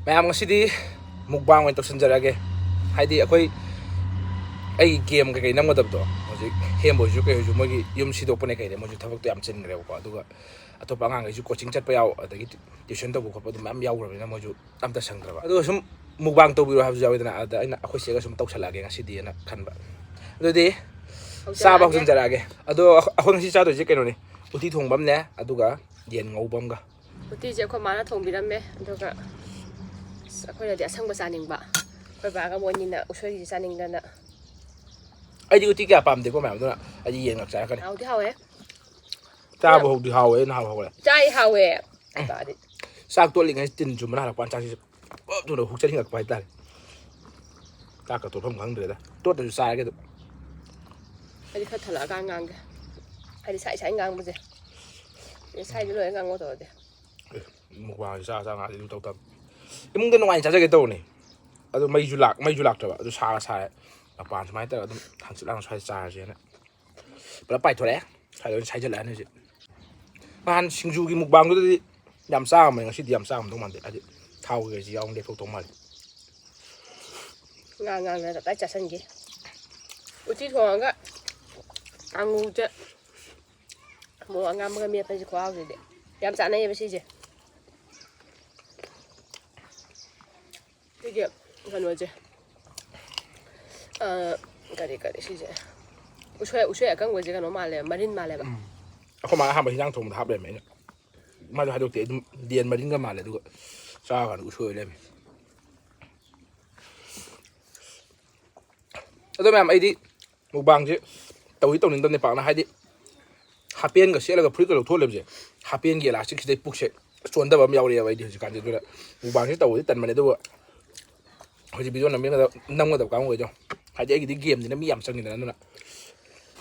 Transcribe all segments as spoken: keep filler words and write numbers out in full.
ꯃꯌꯥꯝ, ꯉꯁꯤꯗꯤ ꯃꯨꯛꯕꯥꯡ ꯑꯣꯏꯅ ꯇꯧꯁꯟꯖꯔꯛꯑꯒꯦ꯫ ꯍꯥꯏꯗꯤ ꯑꯩꯈꯣꯏ, ꯑꯩꯒꯤ ꯒꯦꯝ ꯀꯩꯀꯩ ꯅꯝꯒꯗꯕꯗꯣ, ꯍꯧꯖꯤꯛ ꯍꯦꯝꯕꯣꯏꯁꯨ ꯀꯩꯍꯣꯏꯁꯨ ꯃꯣꯏꯒꯤ ꯌꯨꯝ ꯁꯤꯗꯣꯛꯄꯅꯦ ꯀꯩꯅꯦ, ꯃꯣꯏꯁꯨ ꯊꯕꯛꯇꯣ ꯌꯥꯝ ꯆꯤꯟꯈ꯭ꯔꯦꯕꯀꯣ꯫ ꯑꯗꯨꯒ ꯑꯇꯣꯞꯄ ꯑꯉꯥꯡꯈꯩꯁꯨ ꯀꯣꯆꯤꯡ ꯆꯠꯄ ꯌꯥꯎ, ꯑꯗꯒꯤ ꯇ꯭ꯌꯨꯁꯟ ꯇꯧꯕ ꯈꯣꯠꯄ ꯑꯗꯨꯝ ꯃꯌꯥꯝ ꯌꯥꯎꯈ꯭ꯔꯕꯅꯤꯅ ꯃꯣꯏꯁꯨ ꯑꯝꯇ ꯁꯪꯗ꯭ꯔꯕ꯫ ꯑꯗꯨꯒ ꯁꯨꯝ ꯃꯨꯛꯕꯥꯡ ꯇꯧꯕꯤꯔꯣ ꯍꯥꯏꯕꯁꯨ ꯌꯥꯎꯋꯤꯗꯅ, ꯑꯗ ꯑꯩꯅ ꯑꯩꯈꯣꯏ ꯆꯦꯒ ꯁꯨꯝ ꯇꯧꯁꯜꯂꯛꯑꯒꯦ ꯉꯁꯤꯗꯤꯅ ꯈꯟꯕ꯫ ꯑꯗꯨꯗꯤ ꯆꯥꯕ ꯍꯧꯖꯔꯛꯑꯒꯦ꯫ ꯍꯧꯖꯤꯟꯖꯔꯛꯑꯒꯦ꯫ ꯑꯗꯣ ꯑꯩꯈꯣꯏ ꯉꯁꯤ ꯆꯥꯗꯣꯏꯁꯦ ꯀꯩꯅꯣꯅꯤ, ꯎꯇꯤ ꯊꯣꯡꯕ ꯑꯃꯅꯦ, ꯑꯗꯨꯒ ꯌꯦꯟ ꯉꯧꯕ ꯑꯃꯒ꯫ ꯎꯇꯤꯁꯦ ꯑꯩꯈꯣꯏ ꯃꯥꯅ ꯊꯣꯡꯕꯤꯔꯝꯃꯦ, ꯑꯗꯨꯒ ꯑꯁ, ꯑꯩꯈꯣꯏꯅꯗꯤ ꯑꯁꯪꯕ ꯆꯥꯅꯤꯡꯕ, ꯑꯩꯈꯣꯏ ꯕꯥꯒ ꯃꯣꯏꯅꯤꯅ ꯎꯁꯣꯏꯒꯤꯁꯦ ꯆꯥꯅꯤꯡꯗꯅ꯫ ꯑꯩꯗꯤ ꯎꯇꯤ ꯀꯌꯥ ꯄꯥꯝꯗꯦꯀꯣ ꯃꯌꯥꯝ, ꯑꯗꯨꯅ ꯑꯩꯗꯤ ꯌꯦꯟ ꯉꯥꯛ ꯆꯥꯔꯛꯀꯅꯤ꯫ ꯍꯥꯎꯗꯤ ꯍꯥꯎꯋꯦ꯫ ꯆꯥꯕ ꯍꯧꯗꯤ ꯍꯥꯎꯋꯦ, ꯅꯍꯥꯟ ꯍꯧꯔꯦ꯫ ꯆꯥꯏ ꯍꯥꯎꯋꯦ꯫ ꯆꯥꯗꯤ꯫ ꯆꯥꯛ ꯇꯣꯠꯂꯤꯉꯩ ꯇꯤꯟ ꯆꯨꯝꯕꯅ ꯍꯜꯂꯛꯄ ꯆꯥꯛꯁꯤꯁꯨ ꯄꯨꯂꯞ ꯊꯨꯅ ꯍꯨꯛꯆꯟꯅꯤꯡꯉꯛꯄ ꯍꯥꯏꯇꯥꯔꯦ꯫ ꯆꯥꯛꯀ ꯇꯣꯠꯐꯝ ꯈꯪꯗ꯭ꯔꯦꯗ꯫ ꯇꯣꯠꯇ꯭ꯔꯁꯨ ꯆꯥꯔꯒꯦ ꯑꯗꯨꯝ꯫ ꯑꯩꯗꯤ ꯈꯔ ꯊꯜꯂꯛꯑꯀꯥꯟ ꯉꯥꯡꯒꯦ꯫ ꯍꯥꯏꯗꯤ ꯁꯥꯏ ꯁꯥꯏ ꯉꯥꯡꯕꯁꯦ꯫ ꯑꯦ, ꯁꯥꯏꯗ ꯂꯣꯏꯔ ꯉꯥꯡꯉꯣ ꯇꯧꯔꯗꯤ꯫ ꯑꯦ, ꯃꯨꯛꯕꯥꯡꯁꯦ ꯆꯥ ꯆꯥ ꯉꯥꯡꯗꯤ ꯑꯗꯨꯝ ꯇꯧ ꯇꯝ꯫ ꯏꯃꯨꯡꯗ ꯅꯨꯡꯉꯥꯏꯅ ꯆꯥꯖꯒꯦ ꯇꯧꯕꯅꯦ꯫ ꯑꯗꯨ ꯃꯩꯁꯨ ꯂꯥꯛ-, ꯃꯩꯁꯨ ꯂꯥꯛꯇ꯭ꯔꯕ꯫ ꯑꯗꯨ ꯁꯥꯒ ꯁꯥꯔꯦ꯫ ꯃꯄꯥꯟ ꯁꯨꯃꯥꯏꯅ ꯇꯧꯔꯒ ꯑꯗꯨꯝ ꯍꯪꯆꯤꯠ ꯂꯥꯡꯅ ꯁ꯭ꯋꯥꯏꯗ ꯆꯥꯔꯁꯦꯅ꯫ ꯄꯨꯂꯞ ꯄꯥꯏꯊꯣꯔꯛꯑꯦ꯫ ꯁ꯭ꯋꯥꯏꯗ ꯑꯣꯏꯅ ꯁꯥꯏꯖꯜꯂꯛꯑꯅꯤ ꯍꯧꯖꯤꯛ꯫ ꯅꯍꯥꯟ ꯁꯤꯡꯖꯨꯒꯤ ꯃꯨꯛꯕꯥꯡꯗꯨꯗꯗꯤ ꯌꯥꯝ ꯆꯥꯔꯝꯕꯅꯦ, ꯉꯁꯤꯗꯤ ꯌꯥꯝ ꯆꯥꯔꯝꯗꯧ ꯃꯥꯟꯗꯦ꯫ ꯍꯥꯏꯗꯤ ꯊꯥꯎ ꯀꯩꯀꯩꯁꯤ ꯌꯥꯎꯅ ꯂꯦꯞꯊꯣꯛꯇꯧ ꯃꯥꯜꯂꯦ꯫ ꯉꯥ ꯉꯥꯡꯅ ꯇꯞꯇꯥꯏ ꯆꯥꯁꯟꯈꯤ꯫ ꯎꯇꯤ ꯊꯣꯡꯉꯒ ꯀꯥꯡꯉꯧꯁꯦ ꯃꯣꯔꯣꯛ ꯑꯉꯥꯡꯕꯒ ꯃꯦꯠꯄꯁꯦ ꯈꯨꯍꯥꯎꯁꯤꯗꯤ꯫ ꯌꯥꯝ ꯆꯥꯅꯩꯌꯦꯕ ꯁꯤꯁꯦ꯫ ꯁꯤꯒꯤ ꯀꯩꯅꯣꯁꯦ, ꯑ, ꯀꯔꯤ, ꯀꯔꯤ ꯁꯤꯁꯦ? ꯎꯁꯣꯏ, ꯎꯁꯣꯏ ꯑꯀꯪꯕꯁꯦ ꯀꯩꯅꯣ ꯃꯥꯜꯂꯦ, ꯃꯔꯤꯟ ꯃꯥꯜꯂꯦꯕ꯫ ꯎꯝ꯫ ꯑꯩꯈꯣꯏ ꯃꯥꯅ ꯑꯍꯥꯟꯕ ꯍꯤꯟꯖꯥꯡ ꯊꯣꯡꯕꯗ ꯍꯥꯞ ꯂꯩꯔꯝꯃꯦ, ꯑꯩꯅ꯫ ꯃꯥꯁꯨ ꯍꯥꯏꯗꯣꯛꯇꯦ, ꯑꯗꯨꯝ ꯌꯦꯟ ꯃꯔꯤꯟꯒ ꯃꯥꯜꯂꯦ, ꯑꯗꯨꯒ ꯆꯥꯔꯀꯥꯟꯗ ꯎꯁꯣꯏ ꯑꯣꯏ ꯂꯩꯔꯝꯃꯦ꯫ ꯑꯗꯣ ꯃꯌꯥꯝ, ꯑꯩꯗꯤ ꯃꯨꯛꯕꯥꯡꯁꯦ ꯇꯧꯗꯤ ꯇꯧꯅꯤꯡꯗꯕꯅꯦ ꯄꯥꯛꯅ, ꯍꯥꯏꯗꯤ ꯍꯥꯄꯦꯟꯒ ꯁꯦꯠꯂꯒ ꯐꯨꯔꯤꯠꯀ ꯂꯧꯊꯣꯛꯍꯜꯂꯦꯕꯁꯦ, ꯍꯥꯄꯦꯟꯒꯤ elastic ꯁꯤꯗꯩ ꯄꯨꯛꯁꯦ ꯆꯣꯟꯗꯕ ꯑꯃ ꯌꯥꯎꯔꯛꯑꯦꯕ ꯑꯩꯗꯤ ꯍꯧꯖꯤꯛꯀꯥꯟꯁꯦ꯫ ꯑꯗꯨꯅ ꯃꯨꯛꯕꯥꯡꯁꯦ ꯇꯧꯕꯗꯤ ꯇꯟꯕꯅꯦ, ꯑꯗꯨꯕꯨ ꯍꯧꯖꯤꯛ video ꯅꯝꯒꯗꯕ, ꯅꯝꯒꯗꯕ ꯀꯥꯡꯕꯨꯈꯩꯗꯣ, ꯍꯥꯏꯗꯤ ꯑꯩꯒꯤꯗꯤ ꯒꯦꯝꯅꯤꯅ ꯃꯤ ꯌꯥꯝ ꯆꯪꯉꯤꯗꯅ, ꯑꯗꯨꯅ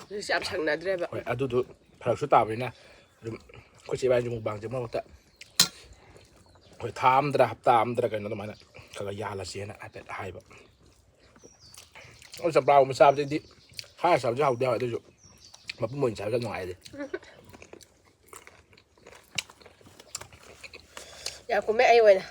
ꯍꯧꯖꯤꯛꯁꯦ ꯌꯥꯝ ꯁꯪꯅꯗ꯭ꯔꯦꯕ꯫ ꯍꯣꯏ, ꯑꯗꯨꯗꯣ ꯐꯔꯛꯁꯨ ꯇꯥꯕꯅꯤꯅ ꯑꯗꯨꯝ ꯑꯩꯈꯣꯏ ꯆꯦ ꯏꯕꯥꯅꯤꯁꯨ ꯃꯨꯛꯕꯥꯡꯁꯦ ꯃꯔꯛ ꯃꯔꯛꯇ ꯑꯩꯈꯣꯏ ꯊꯥ ꯑꯃꯗꯔ ꯍꯞꯇꯥ ꯑꯃꯗꯔ ꯀꯩꯅꯣ ꯑꯗꯨꯃꯥꯏꯅ ꯈꯔ ꯈꯔ ꯌꯥꯍꯜꯂꯁꯦꯅ ꯍꯥꯏꯐꯦꯠ ꯍꯥꯏꯕ꯫ ꯑꯗꯨ ꯆꯝꯄ꯭ꯔꯥꯒꯨꯝꯕ ꯆꯥꯕꯁꯤꯗꯤ ꯍꯥꯏꯔ ꯆꯥꯕꯁꯨ ꯍꯥꯎꯗꯤ ꯍꯥꯎꯋꯦ, ꯑꯗꯨꯁꯨ ꯃꯄꯨꯝ ꯑꯣꯏꯅ ꯆꯥꯕꯁꯨ ꯌꯥꯝ ꯅꯨꯡꯉꯥꯏ ꯑꯩꯗꯤ꯫ ꯌꯥꯝ ꯀꯨꯝꯃꯦ ꯑꯩ ꯑꯣꯏꯅ꯫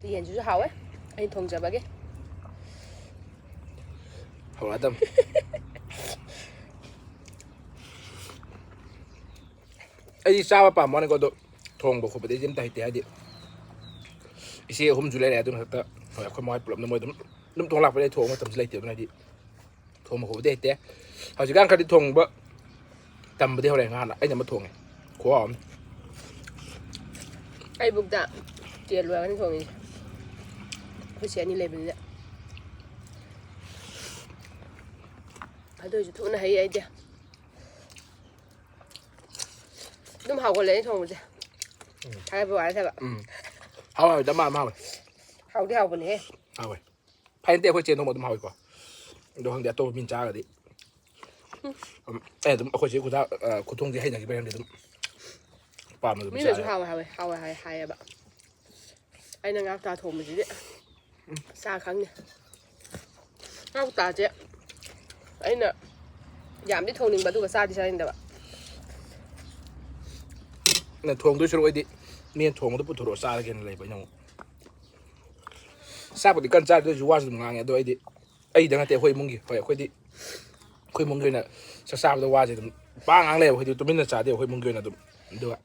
ꯌꯦꯟꯁꯤꯁꯨ ꯍꯥꯎꯋꯦ, ꯑꯩ ꯊꯣꯡꯖꯕꯒꯤ꯫ ꯍꯧꯔꯛꯑꯗꯝ꯫ ꯑꯩꯗꯤ ꯆꯥꯕ ꯄꯥꯝꯕ ꯋꯥꯅꯤꯀꯣ, ꯑꯗꯣ ꯊꯣꯡꯕ ꯈꯣꯠꯄꯗꯤ ꯑꯩꯗꯤ ꯑꯝꯇ ꯍꯩꯇꯦ꯫ ꯍꯥꯏꯗꯤ ꯏꯆꯦ ꯑꯍꯨꯝꯁꯨ ꯂꯩꯔꯦ, ꯑꯗꯨꯅ ꯍꯦꯛꯇ ꯍꯣꯏ ꯑꯩꯈꯣꯏ ꯃꯥ ꯍꯣꯏ ꯄꯨꯂꯞꯅ ꯃꯣꯏ ꯑꯗꯨꯝ ꯑꯗꯨꯝ ꯊꯣꯡ ꯂꯥꯛꯄꯗꯤ ꯑꯩ ꯊꯣꯡꯕ ꯃꯇꯝꯁꯨ ꯂꯩꯇꯦ꯫ ꯑꯗꯨꯅ ꯍꯥꯏꯗꯤ ꯊꯣꯡꯕ ꯈꯣꯠꯄꯗꯤ ꯍꯩꯇꯦ꯫ ꯍꯧꯖꯤꯛꯀꯥꯟ ꯈꯔꯗꯤ ꯊꯣꯡꯕ ꯇꯝꯕꯗꯤ ꯍꯧꯔꯦ꯫ ꯉꯍꯥꯟ ꯑꯩꯅ ꯑꯃ ꯊꯣꯡꯉꯦ, ꯈꯨꯍꯥꯎ ꯑꯃ꯫ ꯑꯩ ꯕꯨꯛꯇ ꯇꯦꯜ ꯂꯣꯏꯔꯒꯅꯤ ꯊꯣꯡꯉꯤꯁꯦ꯫ ꯑꯩꯈꯣꯏ ꯆꯦ ꯑꯅꯤ ꯂꯩꯕꯅꯤꯅ꯫ ꯑꯗꯨ ꯑꯣꯏꯁꯨ ꯊꯨꯅ ꯍꯩ ꯑꯩꯗꯤ꯫ ꯑꯗꯨꯝ ꯍꯥꯎꯒꯜꯂꯦ ꯑꯩ ꯊꯣꯡꯕꯁꯦ꯫ ꯊꯥꯒꯠꯄ ꯋꯥ ꯅꯠꯇꯕ꯫ ꯎꯝ꯫ ꯍꯥꯎ ꯍꯥꯎꯋꯦ, ꯗꯃꯥ ꯑꯃ ꯍꯥꯎꯋꯦ꯫ ꯍꯥꯎꯗꯤ ꯍꯥꯎꯕꯅꯦꯍꯦ꯫ ꯍꯥꯎꯋꯦ꯫ ꯐꯩ ꯅꯠꯇꯦ, ꯑꯩꯈꯣꯏ ꯆꯦ ꯊꯣꯡꯕ ꯑꯗꯨꯝ ꯍꯥꯎꯋꯤꯀꯣ꯫ ꯑꯗꯣ ꯈꯪꯗꯦ, ꯑꯇꯣꯞꯄ ꯃꯤꯅ ꯆꯥꯔꯒꯗꯤ꯫ ꯎꯝ, ꯑꯩ ꯑꯗꯨꯝ ꯑꯩꯈꯣꯏ ꯆꯦ ꯈꯨꯊꯥ-, ꯑ, ꯈꯨꯊꯣꯡꯁꯦ ꯍꯩꯅꯈꯤꯕꯩꯔ ꯈꯪꯗꯦ, ꯑꯗꯨꯝ ꯄꯥꯝꯅ ꯑꯗꯨꯝ ꯃꯤꯅꯁꯨ ꯆꯥꯔꯦ꯫ ꯍꯥꯎꯋꯦ ꯍꯥꯎꯋꯦ ꯍꯥꯎꯋꯦ ꯍꯥꯏ ꯍꯥꯏꯌꯦꯕ꯫ ꯑꯩꯅ ꯉꯥ ꯀꯧꯇꯥ ꯊꯣꯡꯕꯁꯤꯗꯤ ꯆꯥ ꯈꯪꯅꯤ꯫ ꯉꯥ ꯀꯧꯇꯥꯁꯦ ꯑꯩꯅ ꯌꯥꯝꯗꯤ ꯊꯣꯡꯅꯤꯡꯕ, ꯑꯗꯨꯒ ꯆꯥꯗꯤ ꯆꯥꯅꯤꯡꯗꯕ꯫ ꯅ ꯊꯣꯡꯗꯣꯏ ꯁꯔꯨꯛ ꯑꯩꯗꯤ ꯃꯤꯅ ꯊꯣꯡꯕꯗꯣ ꯄꯨꯊꯣꯔꯛꯑꯣ ꯆꯥꯔꯒꯦꯅ ꯂꯩꯕ ꯑꯩꯅ ꯑꯃꯨꯛ꯫ ꯆꯥꯛꯄꯨꯗꯤ ꯀꯟꯅ ꯆꯥꯗꯦ, ꯑꯗꯨ ꯑꯣꯏꯁꯨ ꯋꯥꯁꯨ ꯑꯗꯨꯝ ꯉꯥꯡꯉꯦ꯫ ꯑꯗꯣ ꯑꯩꯗꯤ, ꯑꯩꯗ ꯅꯠꯇꯦ, ꯑꯩꯈꯣꯏ ꯏꯃꯨꯡꯒꯤ, ꯍꯣꯏ, ꯑꯩꯈꯣꯏꯗꯤ, ꯑꯩꯈꯣꯏ ꯏꯃꯨꯡꯒꯤ ꯑꯣꯏꯅ ꯆꯥꯛ ꯆꯥꯕꯗ ꯋꯥꯁꯦ ꯑꯗꯨꯝ ꯄꯥꯛ ꯉꯥꯡ ꯂꯩꯌꯦꯕ꯫ ꯑꯩꯈꯣꯏꯗꯤ ꯇꯨꯃꯤꯟꯅ ꯆꯥꯗꯦ ꯑꯩꯈꯣꯏ ꯏꯃꯨꯡꯒꯤ ꯑꯣꯏꯅ ꯑꯗꯨꯝ꯫ ꯑꯗꯨꯒ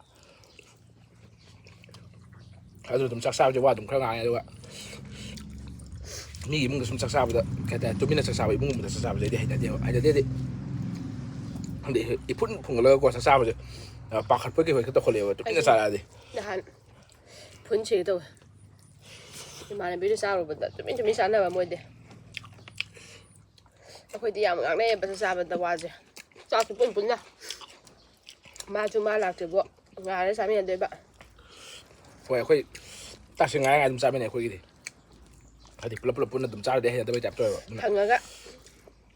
ꯑꯗꯨ ꯑꯗꯨꯝ ꯆꯥꯛ ꯆꯥꯕꯁꯦ ꯋꯥ ꯑꯗꯨꯝ ꯈꯔ ꯉꯥꯡꯉꯦ꯫ ꯑꯗꯨꯒ ꯃꯤꯒꯤ ꯏꯃꯨꯡꯗ ꯁꯨꯝ ꯆꯥꯛ ꯆꯥꯕꯗ, ꯀꯩ ꯍꯥꯏꯇꯥꯔꯦ, ꯇꯨꯃꯤꯟꯅ ꯆꯥꯛ ꯆꯥꯕ ꯏꯃꯨꯡꯒꯨꯝꯕꯗ ꯆꯥꯛ ꯆꯥꯕꯁꯦ ꯑꯩꯗꯤ ꯍꯩꯅꯗꯦꯕ꯫ ꯍꯩꯅꯗꯦꯗꯤ ꯈꯪꯗꯦ, ꯏꯐꯨꯟ ꯐꯨꯡꯒꯠꯂꯒꯀꯣ ꯆꯥꯛ ꯆꯥꯕꯁꯦ, ꯑ, ꯄꯥꯈꯠꯄ ꯀꯩ ꯍꯣꯏ ꯈꯔ ꯇꯧꯈꯠꯂꯛꯑꯦꯕ ꯇꯨꯃꯤꯟꯅ ꯆꯥꯔꯛꯑꯗꯤ꯫ ꯅꯍꯥꯟ ꯏꯐꯨꯟ ꯁꯤꯒꯦ ꯇꯧꯋꯦ꯫ ꯏꯃꯥꯟꯅꯕꯤꯗ ꯆꯥꯔꯨꯕꯗ ꯇꯨꯃꯤꯟ ꯇꯨꯃꯤꯟ ꯆꯥꯅꯕ ꯃꯣꯏꯗꯤ꯫ ꯑꯩꯈꯣꯏꯗꯤ ꯌꯥꯝ ꯉꯥꯡꯅꯩꯌꯦꯕ ꯆꯥꯛ ꯆꯥꯕꯗ ꯋꯥꯁꯦ꯫ ꯆꯥꯛꯁꯨ ꯄꯨꯟ ꯄꯨꯟꯅ꯫ ꯃꯥꯁꯨ ꯃꯥ ꯂꯥꯛꯇ꯭ꯔꯤꯕꯣ ꯉꯥꯏꯔ ꯆꯥꯃꯤꯟꯅꯗꯣꯏꯕ꯫ ꯍꯣꯏ, ꯑꯩꯈꯣꯏ ꯆꯥꯛꯁꯦ ꯉꯥꯏ ꯉꯥꯏ ꯑꯗꯨꯝ ꯆꯥꯃꯤꯟꯅꯩ ꯑꯩꯈꯣꯏꯒꯤꯗꯤ꯫ ꯍꯥꯏꯗꯤ ꯄꯨꯂꯞ ꯄꯨꯂꯞ ꯄꯨꯟꯅ ꯑꯗꯨꯝ ꯆꯥꯔꯗꯤ ꯍꯩꯅꯗꯕꯩ ꯇꯥꯏꯞ ꯇꯧꯋꯦꯕ꯫ ꯑꯗꯨꯅ ꯍꯪꯉꯒ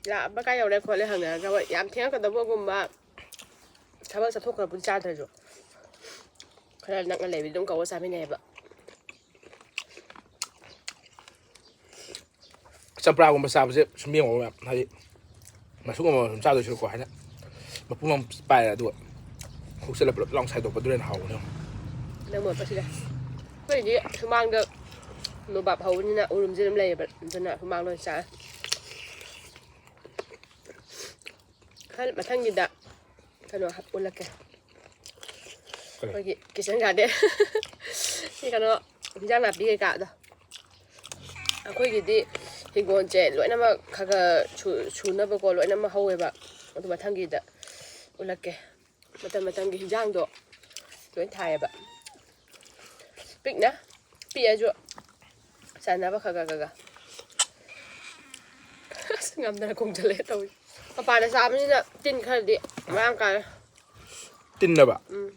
ꯂꯥꯛꯑꯕ ꯀꯥꯏ ꯌꯧꯔꯦ ꯈꯣꯠꯂꯦ ꯍꯪꯅꯔꯒ, ꯍꯣꯏ, ꯌꯥꯝ ꯊꯦꯡꯉꯛꯀꯗꯕꯒꯨꯝꯕ ꯊꯕꯛ ꯆꯠꯊꯣꯛꯈ꯭ꯔꯕꯨꯗꯤ ꯆꯥꯗ꯭ꯔꯁꯨ ꯈꯔ ꯅꯛꯅ ꯂꯩꯕꯗꯤ ꯑꯗꯨꯝ ꯀꯧꯔ ꯆꯥꯃꯤꯟꯅꯩꯌꯦꯕ꯫ ꯆꯝꯄ꯭ꯔꯥꯒꯨꯝꯕ ꯆꯥꯕꯁꯦ ꯁꯨꯝ ꯌꯦꯡꯉꯣ ꯃꯌꯥꯝ, ꯍꯥꯏꯗꯤ ꯃꯁꯨꯡ ꯑꯃꯃꯝ ꯁꯨꯝ ꯆꯥꯗꯣꯏ ꯁꯔꯨꯛꯀꯣ ꯍꯥꯏꯅ ꯃꯄꯨꯝ ꯑꯃ ꯄꯥꯏꯔꯦ, ꯑꯗꯨꯒ ꯈꯣꯛꯆꯜꯂ ꯄꯨꯂꯞ ꯂꯥꯎ ꯁꯥꯏꯗꯣꯛꯄꯗꯨꯅ ꯍꯦꯟꯅ ꯍꯥꯎꯕꯅꯦ꯫ ꯅꯪ ꯃꯣꯠꯄꯁꯤꯗ꯫ ꯑꯩꯈꯣꯏꯗꯤ ꯁꯨꯃꯥꯡꯗ ꯅꯣꯕꯥꯞ ꯍꯧꯕꯅꯤꯅ ꯎꯔꯨꯝꯁꯦ ꯑꯗꯨꯝ ꯂꯩꯌꯦꯕ, ꯑꯗꯨꯅ ꯍꯨꯃꯥꯡ ꯂꯣꯏ ꯆꯥꯔꯦ꯫ ꯈꯔ ꯃꯊꯪꯒꯤꯗ ꯀꯩꯅꯣ ꯍꯥꯞ-, ꯎꯠꯂꯛꯀꯦ꯫ ꯀꯔꯤ? ꯑꯩꯈꯣꯏꯒꯤ ꯀꯤꯆꯟ ꯒꯥꯔꯗꯦꯟ꯫ ꯁꯤ ꯀꯩꯅꯣ, ꯍꯤꯟꯖꯥꯡ ꯅꯥꯄꯤ ꯀꯩꯀꯥꯗꯣ꯫ ꯑꯩꯈꯣꯏꯒꯤꯗꯤ ꯍꯤꯡꯒꯣꯜꯁꯦ ꯂꯣꯏꯅꯃꯛ ꯈꯔ ꯈꯔ ꯁꯨ-, ꯁꯨꯅꯕꯀꯣ ꯂꯣꯏꯅꯃꯛ ꯍꯧꯋꯦꯕ꯫ ꯑꯗꯨ ꯃꯊꯪꯒꯤꯗ ꯎꯠꯂꯛꯀꯦ꯫ ꯃꯇꯝ ꯃꯇꯝꯒꯤ ꯍꯤꯟꯖꯥꯡꯗꯣ ꯂꯣꯏ ꯊꯥꯏꯌꯦꯕ꯫ ꯄꯤꯛꯅ ꯄꯤꯛꯑꯁꯨ ꯆꯥꯅꯕ ꯈꯔ ꯈꯔ ꯈꯔ ꯈꯔ꯫ ꯑꯁ, ꯉꯝꯗꯅ ꯈꯣꯡꯖꯜꯂꯛꯑꯦ ꯇꯧꯔꯤ꯫ ꯃꯄꯥꯟꯗ ꯆꯥꯕꯅꯤꯅ ꯇꯤꯟ ꯈꯔꯗꯤ ꯃꯔꯥꯡ ꯀꯥꯏꯔꯦ꯫ ꯇꯤꯟꯅꯕ? ꯎꯝ꯫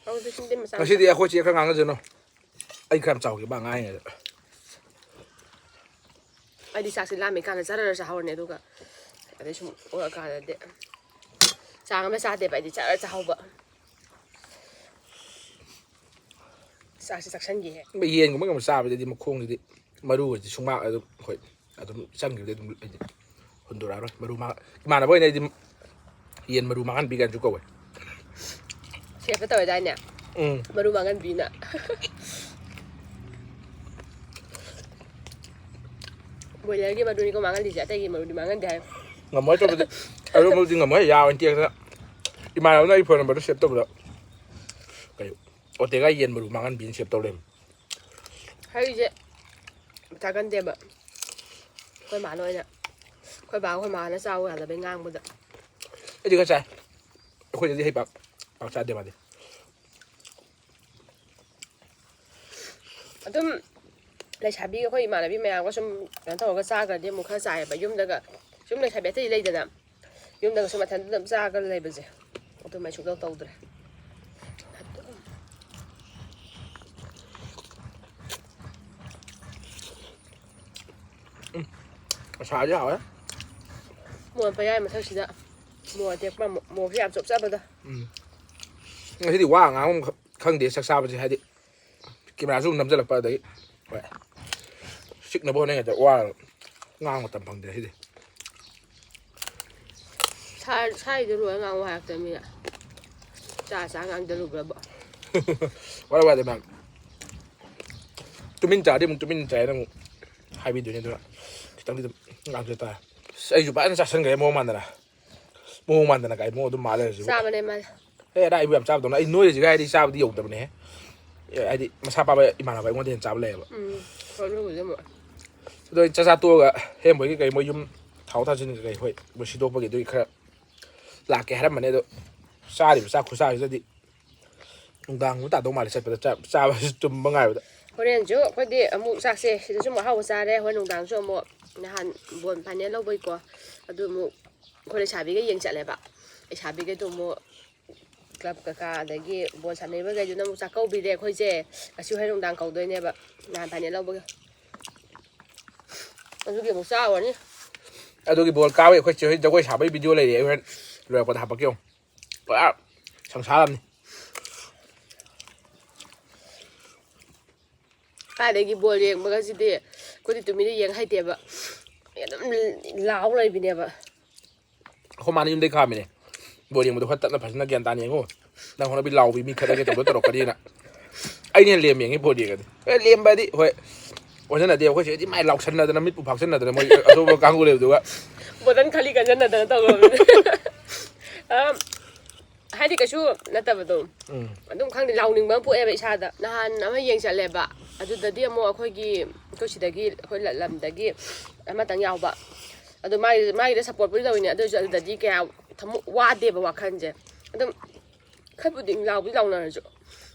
ꯍꯧꯖꯤꯛ ꯇꯤꯟ ꯃꯆꯥ ꯉꯁꯤꯗꯤ ꯃꯆꯥ꯫ ꯑꯩꯈꯣꯏ ꯆꯦ ꯈꯔ ꯉꯥꯡꯅꯁꯅꯨ꯫ ꯑꯩ ꯈꯔ ꯌꯥꯝ ꯆꯥꯎꯈꯤꯕ ꯑꯉꯥꯡ ꯑꯣꯏꯔꯤꯉꯩꯗ꯫ ꯑꯩꯗꯤ ꯆꯥꯛꯁꯦ ꯂꯥꯝꯃꯤ ꯀꯥꯟꯗ ꯖꯔ ꯖꯔ ꯆꯥꯍꯧꯔꯅꯤ, ꯑꯗꯨꯒ ꯑꯗꯩ ꯁꯨꯝ ꯑꯣꯛꯑꯀꯥꯟꯗꯗꯤ ꯆꯥꯡ ꯑꯃ ꯆꯥꯗꯦꯕ, ꯑꯩꯗꯤ ꯖꯔ ꯆꯥꯍꯧꯕ꯫ ꯆꯥꯛꯁꯦ ꯆꯥꯛꯁꯟꯈꯤꯍꯦ꯫ ꯌꯦꯟꯒꯨꯝꯕ ꯀꯩꯒꯨꯝꯕ ꯆꯥꯕꯗꯗꯤ ꯃꯈꯣꯡꯁꯤꯗꯤ, ꯃꯔꯨꯒꯁꯦ ꯁꯨꯡꯃꯥꯛ ꯑꯗꯨꯝ, ꯍꯣꯏ, ꯑꯗꯨꯝ ꯆꯪꯈꯤꯕꯗꯩ ꯑꯗꯨꯝ ꯑꯩꯗꯤ ꯍꯨꯟꯗꯣꯔꯛꯑꯔꯣꯏ꯫ ꯃꯔꯨ ꯃꯥꯡ-, ꯏꯃꯥꯟꯅꯕ ꯍꯣꯏꯅ ꯑꯩꯗꯤ ꯌꯦꯟ ꯃꯔꯨ ꯃꯥꯡꯍꯟꯕꯤ ꯀꯥꯏꯅꯁꯨ ꯀꯧꯋꯦ꯫ ꯁꯦꯞꯀ ꯇꯧꯔꯗꯥꯏꯅꯦ? ꯎꯝ꯫ ꯃꯔꯨ ꯃꯥꯡꯍꯟꯕꯤꯅ꯫ ꯕꯣꯏꯂꯔꯒꯤ ꯃꯔꯨꯅꯤꯀꯣ ꯃꯥꯡꯍꯜꯂꯤꯁꯦ, ꯑꯇꯩꯒꯤ ꯃꯔꯨꯗꯤ ꯃꯥꯡꯍꯟꯗꯦ ꯍꯥꯏ꯫ ꯉꯝꯃꯣꯏ ꯇꯧꯕꯗꯤ, ꯑꯔꯨꯝꯕꯗꯤ ꯉꯝꯃꯣꯏ, ꯌꯥ ꯑꯣꯏꯅ ꯇꯦꯛꯇꯅ꯫ ꯏꯃꯥꯟꯅꯕꯅ ꯑꯩ ꯐꯣꯟ ꯅꯝꯕꯔꯗꯣ ꯁꯦꯞ ꯇꯧꯕꯗ, ꯀꯩ, ꯑꯣꯇꯦꯒ ꯌꯦꯟ ꯃꯔꯨ ꯃꯥꯡꯍꯟꯕꯤꯅ ꯁꯦꯞ ꯇꯧ ꯂꯩꯔꯝꯃꯤ꯫ ꯍꯩꯁꯦ ꯆꯥꯒꯟꯗꯦꯕ꯫ ꯑꯩꯈꯣꯏ ꯃꯥꯅ ꯑꯣꯏꯅ, ꯑꯩꯈꯣꯏ ꯕꯥ ꯑꯩꯈꯣꯏ ꯃꯥꯅ ꯆꯥꯎ ꯌꯥꯗꯕꯩ ꯉꯥꯡꯕꯗ꯫ ꯑꯩꯗꯤ ꯈꯔ ꯆꯥꯏ꯫ ꯑꯩꯈꯣꯏꯗꯗꯤ ꯍꯩ ꯄꯥꯛ, ꯄꯥꯛ ꯆꯥꯗꯦ ꯃꯥꯗꯤ꯫ ꯑꯗꯨꯝ ꯂꯩꯁꯥꯕꯤ ꯑꯩꯈꯣꯏ ꯏꯃꯥꯟꯅꯕꯤ ꯃꯌꯥꯝꯒ ꯁꯨꯝ ꯀꯩꯅꯣ ꯇꯧꯔꯒ ꯆꯥꯈ꯭ꯔꯗꯤ ꯑꯃꯨꯛ ꯈꯔ ꯆꯥꯏꯌꯦꯕ꯫ ꯌꯨꯝꯗꯒ ꯁꯨꯝ ꯂꯩꯁꯥꯕꯤ ꯑꯇꯩ ꯂꯩꯗꯅ, ꯌꯨꯝꯗꯒ ꯁꯨꯝ ꯃꯊꯟꯇ ꯑꯗꯨꯝ ꯆꯥꯔꯒ ꯂꯩꯕꯁꯦ, ꯑꯗꯨꯃꯥꯏ ꯁꯨꯡꯇꯧ ꯇꯧꯗ꯭ꯔꯦ꯫ ꯎꯝ, ꯑꯁꯥꯗꯤ ꯍꯥꯎꯋꯦ꯫ ꯃꯣꯔꯣꯛ ꯄꯌꯥꯏ ꯃꯊꯛꯁꯤꯗ ꯃꯣꯔꯣꯛ ꯑꯇꯦꯛꯄ ꯑꯃꯨꯛ, ꯃꯣꯔꯣꯛꯁꯦ ꯌꯥꯝ ꯆꯞ ꯆꯥꯕꯗ꯫ ꯎꯝ꯫ ꯉꯁꯤꯗꯤ ꯋꯥ ꯉꯥꯡꯐꯝ ꯈ-, ꯈꯪꯗꯦ ꯆꯥꯛ ꯆꯥꯕꯁꯦ, ꯍꯥꯏꯗꯤ ꯀꯦꯃꯦꯔꯥꯁꯨ ꯑꯃꯨꯛ ꯅꯝꯁꯤꯜꯂꯛꯄ, ꯑꯗꯒꯤ ꯍꯣꯏ, ꯆꯤꯛꯅꯕ ꯍꯣꯠꯅꯉꯩꯗ ꯋꯥꯔꯕ, ꯉꯥꯡꯕ ꯃꯇꯝ ꯐꯪꯗꯦ ꯉꯁꯤꯗꯤ꯫ ꯁꯥ-, ꯁꯥꯏꯗꯣ ꯂꯣꯏꯔ ꯉꯥꯡꯉꯣ ꯍꯥꯏꯔꯛꯇꯕꯅꯤꯅ ꯆꯥ ꯆꯥ ꯉꯥꯡꯖꯜꯂꯨꯕ꯭ꯔꯕ? ꯋꯥꯔꯦ, ꯋꯥꯔꯦ, ꯃꯌꯥꯝ꯫ ꯇꯨꯃꯤꯟ ꯆꯥꯔꯗꯤ ꯑꯃꯨꯛ ꯇꯨꯃꯤꯟ ꯆꯥꯏꯅ ꯑꯃꯨꯛ ꯍꯥꯏꯕꯤꯗꯣꯏꯅꯦ꯫ ꯑꯗꯨꯅ ꯈꯤꯇꯪꯗꯤ ꯑꯗꯨꯝ ꯉꯥꯡꯖ ꯇꯥꯔꯦ꯫ ꯑꯁ, ꯑꯩꯁꯨ ꯐꯖꯅ ꯆꯥꯁꯤꯟꯈ꯭ꯔꯦ, ꯃꯑꯣꯡ ꯃꯥꯟꯗꯅ꯫ ꯃꯑꯣꯡ ꯃꯥꯟꯗꯅ ꯀꯥꯏ ꯃꯑꯣꯡ ꯑꯗꯨꯝ ꯃꯥꯜꯂꯦ ꯍꯧꯖꯤꯛ꯫ ꯆꯥꯕꯅꯦ ꯃꯥꯅꯦ꯫ ꯑꯦ, ꯑꯗ ꯑꯩꯕꯨ ꯌꯥꯝ ꯆꯥꯕꯗꯧꯅ, ꯑꯩ ꯅꯣꯏꯔꯤꯁꯤꯒ ꯍꯥꯏꯗꯤ ꯆꯥꯕꯗꯤ ꯌꯧꯗꯕꯅꯦꯍꯦ꯫ ꯑꯦ, ꯍꯥꯏꯗꯤ ꯃꯁꯥ ꯄꯥꯕ ꯏꯃꯥꯟꯅꯕ ꯑꯩꯉꯣꯟꯗ ꯍꯦꯟꯅ ꯆꯥꯕ ꯂꯩꯌꯦꯕ꯫ ꯎꯝ꯫ ꯍꯣꯏ, ꯑꯗꯨꯕꯨꯗꯤ ꯑꯃꯨꯛ꯫ ꯑꯗꯣ ꯑꯩ ꯆꯥꯛꯆꯥ ꯇꯣꯛꯑꯒ ꯍꯦꯝꯕꯣꯏꯒꯤ ꯀꯩ ꯃꯣꯏ ꯌꯨꯝ ꯊꯥꯎ ꯊꯥꯖꯤꯟ ꯀꯩ ꯍꯣꯏ ꯃꯣꯏ ꯁꯤꯗꯣꯛꯄꯒꯤ ꯑꯗꯨꯒꯤ ꯈꯔ ꯂꯥꯛꯀꯦ ꯍꯥꯏꯔꯝꯕꯅꯦ꯫ ꯑꯗꯣ ꯆꯥꯔꯤꯕ ꯆꯥꯛ ꯈꯨꯠꯆꯥꯁꯤꯗꯗꯤ ꯅꯨꯡꯗꯥꯡ ꯇꯥꯗꯧ ꯃꯥꯜꯂꯦ ꯆꯠꯄꯗ꯫ ꯆꯥꯛ ꯆꯥꯕꯁꯤ ꯇꯨꯝꯕ ꯉꯥꯏꯕꯗ꯫ ꯍꯣꯔꯦꯟꯁꯨ ꯑꯩꯈꯣꯏꯗꯤ ꯑꯃꯨꯛ ꯆꯥꯛꯁꯦ ꯁꯤꯗꯁꯨ ꯑꯃꯨꯛ ꯑꯍꯥꯎꯕ ꯆꯥꯔꯦ꯫ ꯍꯣꯔꯦꯟ ꯅꯨꯡꯗꯥꯡꯁꯨ ꯑꯃꯨꯛ ꯅꯍꯥꯟ ꯕꯣꯜ ꯐꯥꯏꯅꯦꯜ ꯂꯧꯕꯩꯀꯣ꯫ ꯑꯗꯨ ꯑꯃꯨꯛ ꯑꯩꯈꯣꯏ ꯂꯩꯁꯥꯕꯤꯒ ꯌꯦꯡ ꯆꯠꯂꯦꯕ꯫ ꯂꯩꯁꯥꯕꯤꯒꯩꯗꯣ ꯑꯃꯨꯛ ꯀ꯭ꯂꯕ ꯀꯀꯥ ꯑꯗꯒꯤ ꯕꯣꯜ ꯁꯥꯟꯅꯔꯤꯕꯈꯩꯗꯨꯅ ꯑꯃꯨꯛ ꯆꯥꯛꯀꯧꯕꯤꯔꯦ ꯑꯩꯈꯣꯏꯁꯦ꯫ ꯉꯁꯤ ꯍꯣꯔꯦꯟ ꯅꯨꯡꯗꯥꯡ ꯀꯧꯗꯣꯏꯅꯦꯕ ꯅꯍꯥꯟ ꯐꯥꯏꯅꯦꯜ ꯂꯧꯕꯒꯤ꯫ ꯑꯗꯨꯒꯤ ꯑꯃꯨꯛ ꯆꯥꯎꯔꯅꯤ꯫ ꯑꯗꯨꯒꯤ ꯕꯣꯜ ꯀꯥꯕꯩ ꯑꯩꯈꯣꯏ ꯆꯦ ꯍꯣꯏ ꯖꯒꯣꯏ ꯁꯥꯕꯒꯤ ꯚꯤꯗꯤꯑꯣ ꯂꯩꯔꯦ, ꯑꯩ ꯍꯣꯔꯦꯟ ꯂꯣꯏꯔꯛꯄꯗ ꯍꯥꯄꯛꯀꯦ ꯌꯦꯡꯉꯣ꯫ ꯄꯨꯔꯥ ꯁꯪꯁꯥꯔ ꯑꯃꯅꯤ꯫ ꯀꯥꯏꯗꯒꯤ ꯕꯣꯜ ꯌꯦꯡꯕꯒꯁꯤꯗꯤ ꯑꯩꯈꯣꯏꯗꯤ ꯇꯨꯃꯤꯟꯅ ꯌꯦꯡ ꯍꯩꯇꯦꯕ꯫ ꯑꯗꯨꯝ ꯂꯥꯎ ꯂꯩꯕꯤꯅꯦꯕ꯫ ꯑꯩꯈꯣꯏ ꯃꯥꯅ ꯌꯨꯝꯗꯩ ꯈꯥꯝꯃꯤꯅꯦ꯫ ꯕꯣꯜ ꯌꯦꯡꯕꯗꯣ ꯈꯔ ꯇꯞꯅ ꯐꯖꯅ ꯒ꯭ꯌꯥꯟ ꯇꯥꯅ ꯌꯦꯡꯉꯨ꯫ ꯅꯪ ꯍꯧꯅꯕꯤ ꯂꯥꯎꯕꯤ ꯃꯤ ꯈꯠꯅꯒꯦ ꯇꯧꯗꯣ ꯇꯧꯔꯛꯀꯅꯤꯅ꯫ ꯑꯩꯅ ꯍꯦꯟꯅ ꯂꯦꯝ ꯌꯦꯡꯉꯤ ꯕꯣꯜ ꯌꯦꯡꯉꯗꯤ꯫ ꯑꯦ, ꯂꯦꯝꯕ ꯍꯥꯏꯗꯤ ꯍꯣꯏ꯫ ꯑꯣꯟꯖꯟꯅꯗꯦ ꯑꯩꯈꯣꯏ ꯆꯦꯗꯤ ꯃꯥꯏ ꯂꯥꯎꯁꯟꯅꯗꯅ ꯃꯤꯠꯄꯨ ꯐꯥꯛꯁꯟꯅꯗꯅ ꯃꯣꯏ ꯑꯇꯣꯞꯄ ꯀꯥꯡꯕꯨ ꯂꯩꯕꯗꯨꯒ꯫ ꯕꯣꯇꯜ ꯈꯜꯂꯤ ꯀꯟꯖꯟꯅꯗꯅ ꯇꯧꯈ꯭ꯔꯕꯅꯤ꯫ ꯑꯝ, ꯍꯥꯏꯗꯤ ꯀꯩꯁꯨ ꯅꯠꯇꯕꯗꯣ꯫ ꯎꯝ꯫ ꯑꯗꯨꯝ ꯈꯪꯗꯦ, ꯂꯥꯎꯅꯤꯡꯕ ꯑꯃ ꯄꯣꯛꯑꯦꯕ ꯏꯁꯥꯗ꯫ ꯅꯍꯥꯟ ꯑꯃ ꯌꯦꯡ ꯆꯠꯂꯦꯕ꯫ ꯑꯗꯨꯗꯗꯤ ꯑꯃꯨꯛ ꯑꯩꯈꯣꯏꯒꯤ, ꯑꯩꯈꯣꯏ ꯁꯤꯗꯒꯤ, ꯑꯩꯈꯣꯏ ꯂ-, ꯂꯝꯗꯒꯤ ꯑꯃꯇꯪ ꯌꯥꯎꯕ꯫ ꯑꯗꯣ ꯃꯥꯒꯤ, ꯃꯥꯒꯤꯗ ꯁꯞꯄꯣꯔꯠꯄꯨꯗꯤ ꯇꯧꯋꯤꯅꯦ꯫ ꯑꯗꯨ ꯑꯣꯏꯔꯁꯨ ꯑꯗꯨꯗꯗꯤ ꯀꯌꯥ ꯊꯃꯣ-, ꯋꯥꯗꯦꯕ ꯋꯥꯈꯜꯁꯦ꯫ ꯑꯗꯨꯝ ꯈꯔꯕꯨꯗꯤ ꯂꯥꯎꯕꯨꯗꯤ ꯂꯥꯎꯅꯔꯁꯨ꯫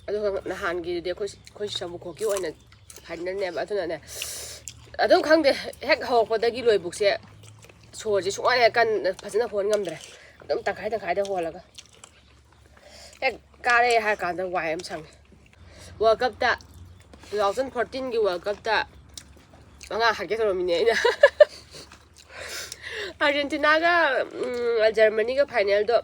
ꯑꯗꯨꯒ ꯅꯍꯥꯟꯒꯤꯗꯨꯗꯤ ꯑꯩꯈꯣꯏ, ꯑꯩꯈꯣꯏ ꯁꯕꯨꯈꯣꯛꯀꯤ ꯑꯣꯏꯅ ꯐꯥꯏꯅꯦꯜꯅꯦꯕ꯫ ꯑꯗꯨꯅꯅꯦ, ꯑꯗꯨꯝ ꯈꯪꯗꯦ, ꯍꯦꯛ ꯍꯧꯔꯛꯄꯗꯒꯤ ꯂꯣꯏꯕꯨꯛꯁꯦ ꯁꯣꯔꯁꯦ ꯁꯨꯡꯋꯥꯏ ꯀꯟꯅ ꯐꯖꯅ ꯍꯣꯟ ꯉꯝꯗ꯭ꯔꯦ꯫ ꯑꯗꯨꯝ ꯇꯪꯈꯥꯏ ꯇꯪꯈꯥꯏꯗ ꯍꯣꯜꯂꯒ꯫ ꯍꯦꯛ ꯀꯥꯔꯦ ꯍꯥꯏꯔ ꯀꯥꯟꯗ ꯋꯥꯏ ꯑꯃ ꯁꯪꯉꯦ꯫ World Cupꯇ, two thousand fourteenꯒꯤ World Cupꯇ ꯑꯉꯥꯡ ꯍꯥꯠꯀꯦ ꯇꯧꯔꯝꯃꯤꯅꯦ ꯑꯩꯅ꯫ Argentinaꯒ, ꯎꯝ, Germanyꯒ ꯐꯥꯏꯅꯦꯜꯗꯣ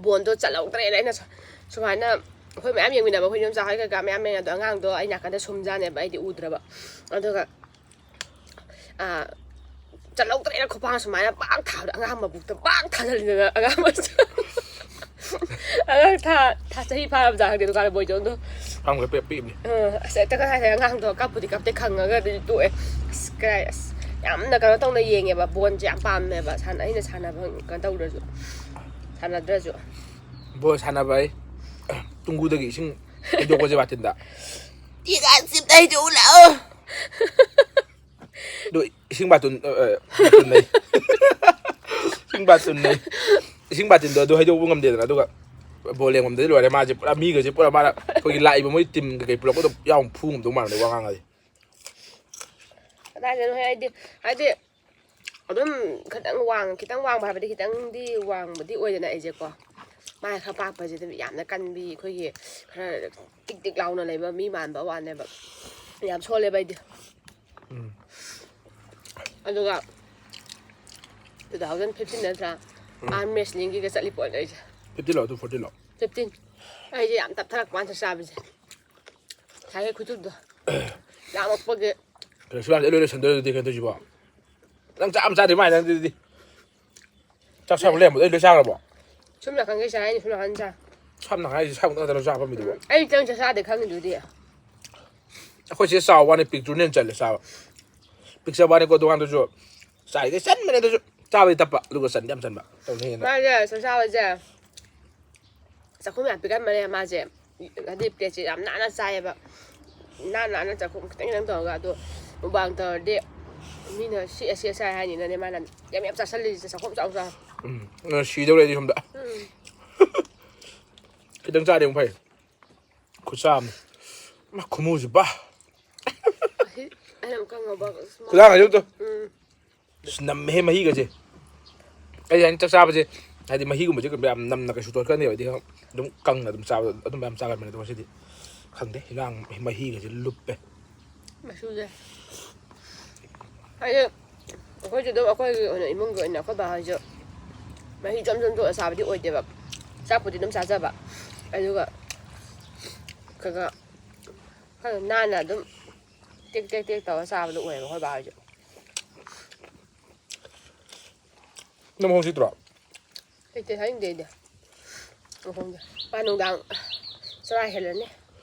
ꯕꯣꯟꯗꯣ ꯆꯠꯍꯧꯗ꯭ꯔꯦꯅ ꯑꯩꯅ ꯁꯨ-, ꯁꯨꯃꯥꯏꯅ ꯑꯩꯈꯣꯏ ꯃꯌꯥꯝ ꯌꯦꯡꯃꯤꯟꯅꯕ ꯑꯩꯈꯣꯏ ꯏꯗꯣꯝꯆꯥ ꯍꯣꯏ ꯀꯩꯀꯥ ꯃꯌꯥꯝ ꯌꯦꯡꯉꯦ꯫ ꯑꯗꯣ ꯑꯉꯥꯡꯗꯣ ꯑꯩ ꯅꯥꯀꯟꯗ ꯁꯨꯝꯖꯥꯅꯦꯕ, ꯑꯩꯗꯤ ꯎꯗ꯭ꯔꯕ꯫ ꯑꯗꯨꯒ, ꯑꯥ, ꯆꯠꯍꯧꯗ꯭ꯔꯦꯅ ꯈꯨꯄꯥꯛꯅ ꯁꯨꯃꯥꯏꯅ ꯄꯥꯛ ꯊꯥꯕꯗ ꯑꯉꯥꯡ ꯃꯕꯨꯛꯇ ꯄꯥꯛ ꯊꯥꯖꯤꯜꯂꯤꯗꯅ ꯑꯉꯥꯡ ꯃꯆꯥ꯫ ꯑꯉꯥꯡ ꯊꯥ, ꯊꯥ ꯆꯍꯤ ꯐꯥꯔꯕ ꯖꯥꯠ ꯈꯪꯗꯦ ꯗꯨꯀꯥꯟꯗ ꯕꯣꯏꯆꯧꯗꯣ꯫ ꯈꯪꯈ꯭ꯔꯦ ꯄꯦꯞ ꯄꯤꯕꯅꯤ꯫ ꯑꯁ ꯍꯦꯛꯇ ꯀꯗꯥꯏꯗ ꯑꯉꯥꯡꯗꯣ ꯀꯞꯄꯨꯗꯤ ꯀꯞꯇꯦ, ꯈꯪꯉꯒ ꯑꯗꯨꯗꯤ ꯇꯣꯛꯑꯦ꯫ ꯑꯁ ꯀꯗꯥꯏ ꯑꯁ ꯌꯥꯝꯅ ꯀꯩꯅꯣ ꯇꯧꯅ ꯌꯦꯡꯉꯦꯕ, ꯕꯣꯟꯁꯦ ꯌꯥꯝ ꯄꯥꯝꯃꯦꯕ꯫ ꯁꯥꯟꯅ ꯑꯩꯅ ꯁꯥꯟꯅꯕ ꯀꯩꯅꯣ ꯇꯧꯗ꯭ꯔꯁꯨ, ꯁꯥꯟꯅꯗ꯭ꯔꯁꯨ꯫ ꯕꯣꯜ ꯁꯥꯟꯅꯕ ꯑꯩ ꯇꯨꯡꯒꯨꯗꯒꯤ ꯏꯁꯤꯡ ꯍꯩꯗꯣꯛꯄꯁꯦ ꯕꯥꯇꯤꯟꯗ꯫ ꯏꯒꯥꯟꯁꯤꯝꯇ ꯍꯩꯗꯣꯛꯎ ꯂꯥꯛꯑꯣ꯫ ꯑꯗꯨ ꯏꯁꯤꯡ ꯕꯥꯇꯨꯟ ꯏꯁꯤꯡ ꯕꯥꯇꯨꯟꯅꯦ꯫ ꯏꯁꯤꯡ ꯕꯥꯇꯤꯟꯗꯣ ꯑꯗꯨ ꯍꯩꯗꯣꯛꯄ ꯉꯝꯗꯦꯗꯅ꯫ ꯑꯗꯨꯒ ꯕꯣꯜ ꯌꯦꯡꯐꯝꯗꯗꯤ ꯂꯣꯏꯔꯦ꯫ ꯃꯥꯁꯦ ꯄꯨꯔꯥ ꯃꯤꯒꯁꯦ ꯄꯨꯔꯥ ꯃꯥꯅ ꯑꯩꯈꯣꯏꯒꯤ ꯂꯥꯛꯏꯕ ꯃꯣꯏ ꯇꯤꯝ ꯀꯩꯀꯩ ꯄꯨꯂꯞꯀꯗꯣ ꯌꯥꯝ ꯐꯨ ꯉꯝꯗꯧ ꯃꯥꯟꯕꯅꯦ ꯋꯥ ꯉꯥꯡꯉꯗꯤ꯫ ꯀꯗꯥꯏꯗꯅꯣ ꯍꯥꯏꯗꯤ ꯍꯥꯏꯗꯤ ꯑꯗꯨꯝ ꯈꯤꯇꯪ ꯋꯥꯡ ꯈꯤꯇꯪ ꯋꯥꯡꯕ ꯍꯥꯏꯕꯗꯤ ꯈꯤꯇꯪꯗꯤ ꯋꯥꯡꯕꯗꯤ ꯑꯣꯏꯗꯅ ꯑꯩꯁꯦꯀꯣ꯫ ꯃꯥꯏ ꯈꯔ ꯄꯥꯛꯄꯁꯤꯗ ꯌꯥꯝꯅ ꯀꯟꯕꯤ, ꯑꯩꯈꯣꯏꯒꯤ ꯈꯔ ꯇꯤꯛ ꯇꯤꯛ ꯂꯥꯎꯅ ꯂꯩꯕ ꯃꯤ ꯃꯥꯟꯕ ꯋꯥꯅꯦꯕ꯫ ꯌꯥꯝ ꯁꯣꯜꯂꯦꯕ ꯑꯩꯗꯤ꯫ ꯎꯝ꯫ ꯑꯗꯨꯒ two thousand fifteen ꯅꯠꯇ꯭ꯔꯥ? Arm wrestlingꯒꯤꯒ ꯆꯠꯂꯤ ꯄꯣꯠꯅꯦ ꯑꯩꯁꯦ꯫ Fifteen ꯂꯣ ꯑꯗꯨ forty ꯂꯣ? Fifteen꯫ ꯑꯩꯁꯦ ꯌꯥꯝ ꯇꯞꯊꯔꯛꯄ ꯋꯥꯅꯤ ꯆꯥꯛ ꯆꯥꯕꯁꯦ꯫ ꯉꯁꯥꯏꯒꯤ ꯈꯨꯆꯨꯞꯗꯣ ꯂꯥꯝꯃꯛꯄꯒꯤ꯫ ꯀꯩꯅꯣ ꯁꯨꯂꯥꯝꯁꯦ ꯂꯣꯏ ꯂꯣꯏꯁꯟꯗꯣꯏꯔꯗꯤ ꯀꯩꯅꯣ ꯇꯧꯁꯤꯕꯣ? ꯅꯪ ꯆꯥꯛ ꯑꯃ ꯆꯥꯗ꯭ꯔꯤ ꯃꯥꯏꯅ ꯑꯗꯨꯗꯤ꯫ ꯆꯥꯛ ꯆꯥꯕ ꯂꯩꯔꯝꯕꯗꯣ ꯑꯩ ꯂꯣꯏ ꯆꯥꯈ꯭ꯔꯕꯣ? ꯁꯨꯝ ꯅꯥꯀꯟꯒꯤ ꯆꯥꯏ, ꯑꯩꯅ ꯁꯨꯝ ꯅꯥꯀꯟ ꯆꯥ꯫ ꯁꯝꯅ ꯍꯥꯏꯁꯦ ꯁꯝ ꯈꯛꯇ ꯅꯠꯇ꯭ꯔꯣ ꯆꯥ ꯐꯝꯃꯤꯗꯨꯕꯣ? ꯑꯩ ꯆꯪ ꯆꯥꯛ ꯆꯥꯗꯦ ꯈꯪꯉꯤꯗꯨꯗꯤ꯫ ꯑꯩꯈꯣꯏ ꯆꯦ ꯆꯥꯎꯕ ꯋꯥꯅꯤ, ꯄꯤꯛꯇ꯭ꯔꯨꯅ ꯍꯦꯟꯅ ꯆꯜꯂꯦ ꯆꯥꯕ꯫ ꯄꯤꯛꯆꯕ ꯋꯥꯅꯤꯀꯣ, ꯗꯨꯀꯥꯟꯗꯨꯁꯨ ꯆꯥꯏꯈꯩ ꯆꯟꯕꯅꯦ, ꯑꯗꯨꯁꯨ ꯆꯥꯕꯗꯤ ꯇꯞꯄ ꯑꯗꯨꯒ ꯆꯟꯗꯤ ꯌꯥꯝ ꯆꯟꯕ꯫ ꯇꯧꯅꯤ ꯍꯦꯟꯅ꯫ ꯃꯥꯁꯦ ꯆꯥꯛ ꯆꯥꯕꯁꯦ ꯆꯥꯛꯈꯨꯝ ꯌꯥꯝ ꯄꯤꯛꯍꯟꯕꯅꯦ ꯃꯥꯁꯦ꯫ ꯍꯥꯏꯗꯤ ꯄ꯭ꯂꯦꯠꯁꯦ ꯌꯥꯝ ꯅꯥꯟꯅ ꯆꯥꯏꯌꯦꯕ꯫ ꯅꯥꯟ ꯅꯥꯟꯅ ꯆꯥꯛꯈꯨꯝ ꯈꯤꯇꯪ ꯈꯤꯇꯪ ꯇꯧꯔꯒ꯫ ꯑꯗꯣ ꯃꯨꯛꯕꯥꯡ ꯇꯧꯔꯗꯤ ꯃꯤꯅ ꯁꯤ ꯑꯁꯤ ꯑꯁꯥꯏ ꯍꯥꯏꯅꯤꯅꯅꯦ ꯃꯥꯅ ꯌꯥꯝ ꯌꯥꯝ ꯆꯥꯁꯜꯂꯤꯁꯦ, ꯆꯥꯛꯈꯨꯝ ꯆꯥꯎ ꯆꯥꯎ꯫ ꯎꯝ꯫ ꯑ, ꯁꯤꯗꯧꯔꯦ ꯑꯩꯗꯤ ꯁꯣꯝꯗ꯫ ꯎꯝ꯫ ꯈꯤꯇꯪ ꯆꯥꯔꯗꯤ ꯑꯃꯨꯛ ꯐꯩ꯫ ꯈꯨꯠꯁꯥ ꯑꯃ꯫ ꯃꯥ ꯈꯨꯃꯨꯁꯤ ꯕꯥ꯫ ꯑꯁꯤ ꯑꯩꯅ ꯑꯃꯨꯛ ꯀꯪꯉꯕ꯫ ꯈꯨꯗꯥꯡ ꯍꯥꯏꯗꯣꯛꯇꯣ꯫ ꯎꯝ꯫ ꯑꯁ, ꯅꯝꯃꯦꯍꯦ ꯃꯍꯤꯒꯁꯦ꯫ ꯑꯩ ꯍꯥꯏꯅ ꯆꯥꯛ ꯆꯥꯕꯁꯦ ꯍꯥꯏꯗꯤ ꯃꯍꯤꯒꯨꯝꯕꯁꯦ ꯀꯩꯝ ꯌꯥꯝ ꯅꯝꯅ ꯀꯩꯁꯨ ꯇꯣꯠꯀꯟꯗꯦꯕ꯫ ꯑꯩꯗꯤ ꯑꯗꯨꯝ ꯀꯪꯅ ꯑꯗꯨꯝ ꯆꯥꯕꯗꯣ ꯑꯗꯨꯝꯕ ꯌꯥꯝ ꯆꯥꯒꯟꯕꯅꯦ꯫ ꯑꯗꯣ ꯉꯁꯤꯗꯤ ꯈꯪꯗꯦ, ꯏꯟꯖꯥꯡ ꯃꯍꯤꯒꯁꯦ ꯂꯨꯞꯄꯦ꯫ ꯃꯆꯨꯁꯦ꯫ ꯍꯥꯏꯗꯤ ꯑꯩꯈꯣꯏꯁꯨ ꯑꯗꯨꯝ ꯑꯩꯈꯣꯏꯒꯤ ꯑꯣꯏꯅ ꯏꯃꯨꯡꯒꯤ ꯑꯣꯏꯅ ꯑꯩꯈꯣꯏ ꯕꯥ ꯍꯣꯏꯁꯨ ꯃꯍꯤ ꯆꯣꯝ ꯆꯣꯝ ꯇꯣꯠꯂ ꯆꯥꯕꯗꯤ ꯑꯣꯏꯗꯦꯕ꯫ ꯆꯥꯛꯄꯨꯗꯤ ꯑꯗꯨꯝ ꯆꯥꯖꯕ꯫ ꯑꯗꯨꯒ ꯈꯔ ꯈꯔ ꯈꯔ ꯅꯥꯟꯅ ꯑꯗꯨꯝ ꯇꯦꯛ ꯇꯦꯛ ꯇꯦꯛ ꯇꯧꯔ ꯆꯥꯕꯗꯣ ꯑꯣꯏꯌꯦꯕ ꯑꯩꯈꯣꯏ ꯕꯥ ꯍꯣꯏꯁꯨ꯫ ꯅꯪ ꯃꯈꯣꯡ ꯆꯤꯛꯇ꯭ꯔꯣ? ꯂꯩꯇꯦ, ꯆꯥꯅꯤꯡꯗꯦ ꯑꯩꯗꯤ꯫ ꯃꯈꯣꯡꯗꯣ꯫ ꯃꯥ ꯅꯨꯡꯗꯥꯡ ꯆꯔꯥ ꯍꯦꯜꯂꯅꯤ꯫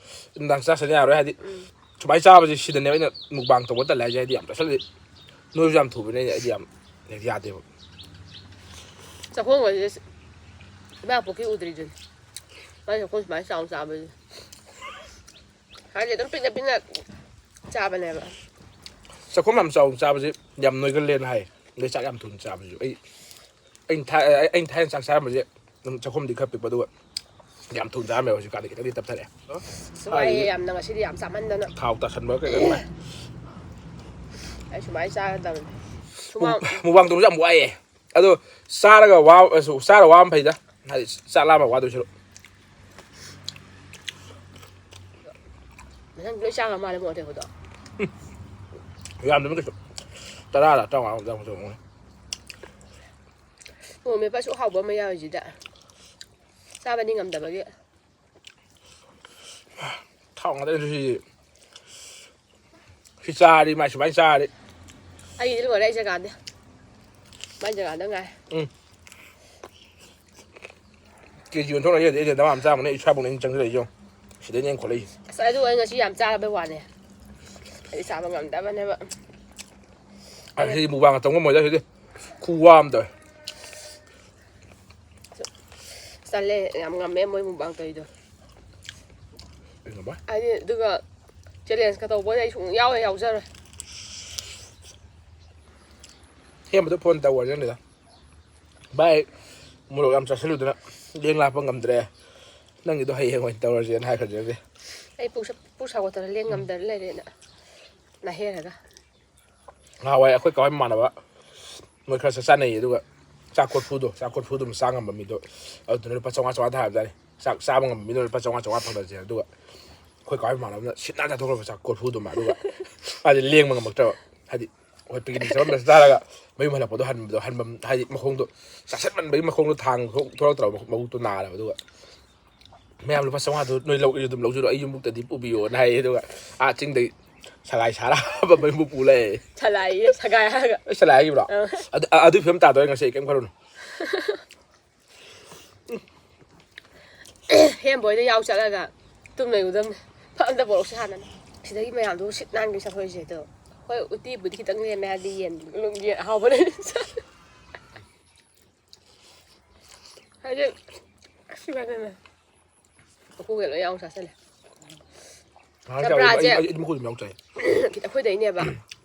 ꯅꯨꯡꯗꯥꯡ ꯆꯥꯁꯟ ꯌꯥꯔꯣꯏ, ꯍꯥꯏꯗꯤ ꯁꯨꯃꯥꯏꯅ ꯆꯥꯕꯁꯦ, ꯁꯤꯗꯅꯦꯕ ꯑꯩꯅ ꯃꯨꯛꯕꯥꯡ ꯇꯧꯕ ꯇꯜꯂꯦ ꯍꯥꯏꯁꯦ꯫ ꯍꯥꯏꯗꯤ ꯌꯥꯝ ꯆꯥꯁꯜꯂꯗꯤ ꯅꯣꯏꯁꯨ ꯌꯥꯝ ꯊꯨꯕꯅꯦ, ꯑꯩꯗꯤ ꯌꯥꯝ ꯍꯦꯛ ꯌꯥꯗꯦꯕ꯫ ꯆꯥꯛꯈꯣꯡꯒꯁꯦ ꯏꯃꯥ ꯄꯣꯛꯀꯤ ꯎꯗ꯭ꯔꯤꯗꯨꯅꯤ꯫ ꯃꯥꯏ ꯆꯥꯛꯈꯣꯡ ꯁꯨꯃꯥꯏꯅ ꯆꯥꯎꯅ ꯆꯥꯕꯁꯦ꯫ ꯍꯥꯏꯗꯤ ꯑꯗꯨꯝ ꯄꯤꯛꯅ ꯄꯤꯛꯅ ꯆꯥꯕꯅꯦꯕ꯫ ꯆꯥꯛꯈꯣꯝ ꯌꯥꯝ ꯆꯥꯎꯅ ꯆꯥꯕꯁꯦ ꯌꯥꯝ ꯅꯣꯏꯒꯜꯂꯦꯅ ꯍꯥꯏ꯫ ꯑꯗꯩ ꯆꯥꯛ ꯌꯥꯝ ꯊꯨꯅ ꯆꯥꯕꯁꯨ꯫ ꯑꯩ ꯑꯩꯅ ꯊꯥ-, ꯑꯩꯅ ꯊꯥꯏꯅ ꯆꯥꯛ ꯆꯥꯔꯝꯕꯁꯦ ꯑꯗꯨꯝ ꯆꯥꯛꯈꯣꯝꯗꯤ ꯈꯔ ꯄꯤꯛꯄ, ꯑꯗꯨꯒ ꯌꯥꯝ ꯊꯨꯅ ꯆꯥꯔꯝꯃꯦꯕ꯫ ꯍꯧꯖꯤꯛꯀꯥꯟꯗꯤ ꯈꯤꯇꯪꯗꯤ ꯇꯞꯊꯔꯛꯑꯦ꯫ ꯑꯁ, ꯋꯥꯏꯌꯦ ꯌꯥꯝꯅ ꯉꯁꯤꯗꯤ ꯌꯥꯝ ꯆꯥꯃꯟꯗꯅ꯫ ꯊꯥꯎ ꯇꯥꯁꯟꯕ ꯀꯩꯀꯥ ꯇꯧꯔꯦ꯫ ꯑꯩ ꯁꯨꯃꯥꯏꯅ ꯆꯥꯒꯗꯕꯅꯤ꯫ ꯁꯨꯃꯥꯡ ꯃꯨꯛꯕꯥꯡ ꯇꯧꯕꯁꯦ ꯌꯥꯝ ꯋꯥꯏꯌꯦ꯫ ꯑꯗꯣ ꯆꯥꯔꯒ ꯋꯥ-, ꯆꯥꯔ ꯋꯥꯕꯅ ꯐꯩꯗ꯫ ꯍꯥꯏꯗꯤ ꯆꯥꯛ ꯂꯥꯝꯃ ꯋꯥꯗꯣꯏ ꯁꯔꯨꯛ꯫ ꯃꯊꯪꯗꯤ ꯂꯣꯏ ꯆꯥ ꯉꯝ ꯃꯥꯜꯂꯦ ꯃꯣꯔꯣꯛ ꯑꯇꯦꯛꯄꯗꯣ꯫ ꯌꯥꯝꯗꯕꯅꯤ ꯀꯩꯁꯨ꯫ ꯇꯔꯥꯔ ꯇꯔꯥꯃꯉꯥꯃꯨꯛꯇꯪ ꯑꯣꯏꯔꯝꯒꯅꯤ꯫ ꯃꯣꯔꯣꯛ ꯃꯦꯠꯄ ꯑꯁꯨꯛ ꯍꯥꯎꯕ ꯑꯃ ꯌꯥꯎꯔꯤꯁꯤꯗ꯫ ꯆꯥꯕꯗꯤ ꯉꯝꯗꯕꯒꯤ꯫ ꯊꯥꯎ ꯉꯥꯛꯇꯅꯤ ꯁꯤ꯫ ꯁꯤ ꯆꯥꯔꯗꯤ ꯃꯥꯏ ꯁꯨꯃꯥꯏꯅ ꯆꯥꯔꯗꯤ꯫ ꯑꯩꯒꯤꯗꯤ ꯂꯣꯏꯔꯦ, ꯑꯩ ꯖꯒꯥꯗꯤ꯫ ꯃꯥꯏ ꯖꯒꯥꯗ ꯉꯥꯏ꯫ ꯎꯝ꯫ ꯀꯦ ꯖꯤ ꯑꯣꯟꯊꯣꯔꯛꯑꯦ, ꯑꯩꯗꯤ ꯗꯃꯥ ꯑꯃ ꯆꯥꯕꯅꯦ, ꯑꯩ ꯏꯁꯥꯕꯨꯛꯅꯦ ꯑꯩꯅ ꯆꯪꯁꯤꯜꯂꯛꯏꯁꯦ ꯌꯦꯡꯉꯣ꯫ ꯁꯤꯗꯩꯅꯦ ꯑꯩꯅ ꯈꯣꯠꯂꯛꯏꯁꯦ꯫ ꯑꯁ, ꯑꯗꯨ ꯑꯩ ꯉꯁꯤ ꯌꯥꯝ ꯆꯥꯔꯕꯩ ꯋꯥꯅꯦ꯫ ꯑꯩ ꯆꯥꯕ ꯉꯝꯗꯕꯅꯦꯕ꯫ ꯑꯁ, ꯁꯤꯗꯤ ꯃꯨꯛꯕꯥꯡꯒ ꯇꯧ ꯉꯝꯃꯣꯏꯗ, ꯁꯤꯗꯤ꯫ ꯈꯨꯋꯥ ꯑꯃ ꯇꯧꯋꯦ꯫ ꯆꯜꯂꯦ, ꯌꯥꯝ ꯉꯝꯃꯦ ꯃꯣꯏ ꯃꯨꯛꯕꯥꯡ ꯇꯧꯔꯤꯗꯣ꯫ ꯑꯩ ꯉꯝꯃꯣꯏ꯫ ꯍꯥꯏꯗꯤ, ꯑꯗꯨꯒ ꯆꯦꯂꯦꯟꯖꯀ ꯇꯧꯕꯗꯤ ꯑꯩ ꯁꯨꯡ ꯌꯥꯎ ꯍꯦꯛ ꯌꯥꯎꯖꯔꯣꯏ꯫ ꯍꯦꯟꯕꯗꯣ ꯐꯣꯟ ꯇꯧꯔꯁꯤꯅꯤꯗ꯫ ꯚꯥꯏ, ꯃꯣꯔꯣꯛ ꯌꯥꯝ ꯆꯥꯁꯤꯜꯂꯨꯗꯅ ꯂꯦꯡ ꯂꯥꯛꯄ ꯉꯝꯗ꯭ꯔꯦ꯫ ꯅꯪꯒꯤꯗꯣ ꯍꯌꯦꯡ ꯑꯣꯏꯅ ꯇꯧꯔꯁꯦꯅ ꯍꯥꯏꯈ꯭ꯔꯗꯤ꯫ ꯑꯩ ꯄꯨꯛ ꯁ-, ꯄꯨꯛ ꯁꯥꯎꯒꯠꯇꯅ ꯂꯦꯡ ꯉꯝꯗꯅ ꯂꯩꯔꯦꯅ ꯅꯥꯍꯦꯔꯒ꯫ ꯉꯍꯥꯟꯋꯥꯏ ꯑꯩꯈꯣꯏ ꯀꯥ ꯍꯣꯏ ꯃꯃꯥꯟꯅꯕ ꯃꯣꯏ ꯈꯔ ꯆꯥꯛ ꯆꯥꯅꯩꯌꯦ, ꯑꯗꯨꯒ ꯆꯥꯛ ꯀꯣꯔꯐꯨꯗꯣ, ꯆꯥꯛ ꯀꯣꯔꯐꯨꯗꯣ ꯑꯗꯨꯝ ꯆꯥ ꯉꯝꯕ ꯃꯤꯗꯣ, ꯑꯗꯨꯗꯨꯅ ꯂꯨꯄꯥ ꯆꯥꯝꯃꯉꯥ ꯆꯥꯝꯃꯉꯥ ꯊꯥꯕꯖꯥꯠꯅꯤ꯫ ꯆꯥꯛ ꯆꯥꯕ ꯉꯝꯕ ꯃꯤꯗꯨꯅ ꯂꯨꯄꯥ ꯆꯥꯝꯃꯉꯥ ꯆꯥꯝꯃꯉꯥ ꯐꯪꯅꯁꯦ꯫ ꯑꯗꯨꯒ ꯑꯩꯈꯣꯏ ꯀꯥ ꯍꯣꯏ ꯃꯃꯥꯟꯅꯕꯅ ꯁꯤꯠ ꯅꯥꯟ ꯆꯥꯊꯣꯛꯈ꯭ꯔꯕ ꯆꯥꯛ ꯀꯣꯔꯐꯨꯗꯨꯃ꯫ ꯑꯗꯨꯒ ꯃꯥꯗꯤ ꯂꯦꯡꯕ ꯉꯝꯃꯛꯇ꯭ꯔꯕ꯫ ꯍꯥꯏꯗꯤ ꯑꯩꯈꯣꯏ ꯄꯤꯛꯅꯤꯛ ꯆꯠꯐꯝꯗ ꯆꯥꯔꯒ ꯃꯌꯨꯝ ꯍꯜꯂꯛꯄꯗꯣ ꯍꯟꯕꯗꯣ, ꯍꯟꯐꯝ ꯍꯥꯏꯗꯤ ꯃꯈꯣꯡꯗꯣ ꯆꯥꯁꯟꯃꯟꯕꯒꯤ ꯃꯈꯣꯡꯗꯣ ꯊꯥꯡ ꯊꯣꯛ-, ꯊꯣꯛꯂꯛꯇ꯭ꯔꯕ, ꯃꯕꯨꯛꯇꯣ ꯅꯥꯔꯕ꯫ ꯑꯗꯨꯒ "ꯃꯌꯥꯝ ꯂꯨꯄꯥ ꯆꯥꯝꯃꯉꯥꯗꯣ ꯅꯣꯏ ꯂꯧꯒꯦꯁꯨ ꯑꯗꯨꯝ ꯂꯧꯖꯔꯣ, ꯑꯩ ꯌꯨꯝꯕꯨꯛꯇꯗꯤ ꯄꯨꯕꯤꯌꯣꯅ" ꯍꯥꯏꯌꯦ꯫ ꯑꯗꯨꯒ ꯑꯥ ꯆꯤꯡꯗꯩ ꯁꯒꯥꯏ ꯁꯥꯔ ꯃꯌꯨꯝꯕꯨꯛ ꯄꯨ ꯂꯥꯛꯑꯦ꯫ ꯁꯂꯥꯏꯌꯦ, ꯁꯒꯥꯏ ꯍꯥꯏꯔꯒ꯫ ꯑꯩ ꯁꯂꯥꯏ ꯍꯥꯏꯈꯤꯕ꯭ꯔꯣ? ꯑꯥ꯫ ꯑꯗꯨ, ꯑ-, ꯑꯗꯨꯏ ꯐꯤꯕꯝ ꯇꯥꯗꯣꯔꯦ ꯉꯁꯤ, ꯑꯩ ꯀꯩꯝ ꯈꯜꯂꯨꯅꯨ꯫ ꯍꯦꯝꯕꯣꯏꯗ ꯌꯥꯎ ꯆꯠꯂꯒ ꯇꯨꯝ ꯂꯩꯔꯨꯗꯕꯅꯤ꯫ ꯑꯝꯇ ꯄꯣꯔꯛꯁꯤ ꯍꯥꯟꯅ꯫ ꯁꯤꯗꯒꯤ ꯃꯌꯥꯝꯗꯨ ꯁꯤꯠ ꯅꯥꯟꯒꯩ ꯆꯥꯊꯣꯛꯏꯁꯦ ꯑꯗꯣ꯫ ꯍꯣꯏ, ꯎꯇꯤꯕꯨꯗꯤ ꯈꯤꯇꯪ ꯂꯦꯝꯃꯦ, ꯍꯥꯏꯗꯤ ꯌꯦꯟ, ꯌꯦꯟ ꯑꯍꯥꯎꯕ ꯂꯩ꯫ ꯍꯥꯏꯗꯤ, ꯑꯁ, ꯏꯃꯥꯏ ꯄꯦꯝꯃ꯫ ꯃꯀꯨꯒ ꯂꯣꯏ ꯌꯥꯎꯅ ꯆꯥꯁꯤꯜꯂꯦ꯫ ꯉꯥꯏꯍꯥꯛ ꯆꯥꯕ ꯑꯩ, ꯆꯝꯄ꯭ꯔꯥꯁꯦ ꯑꯩ, ꯑꯩ ꯃꯈꯨꯗ ꯌꯥꯎ ꯆꯥꯏ꯫ ꯈꯤꯇꯪ ꯑꯩꯈꯣꯏꯗꯩꯅꯦꯕ꯫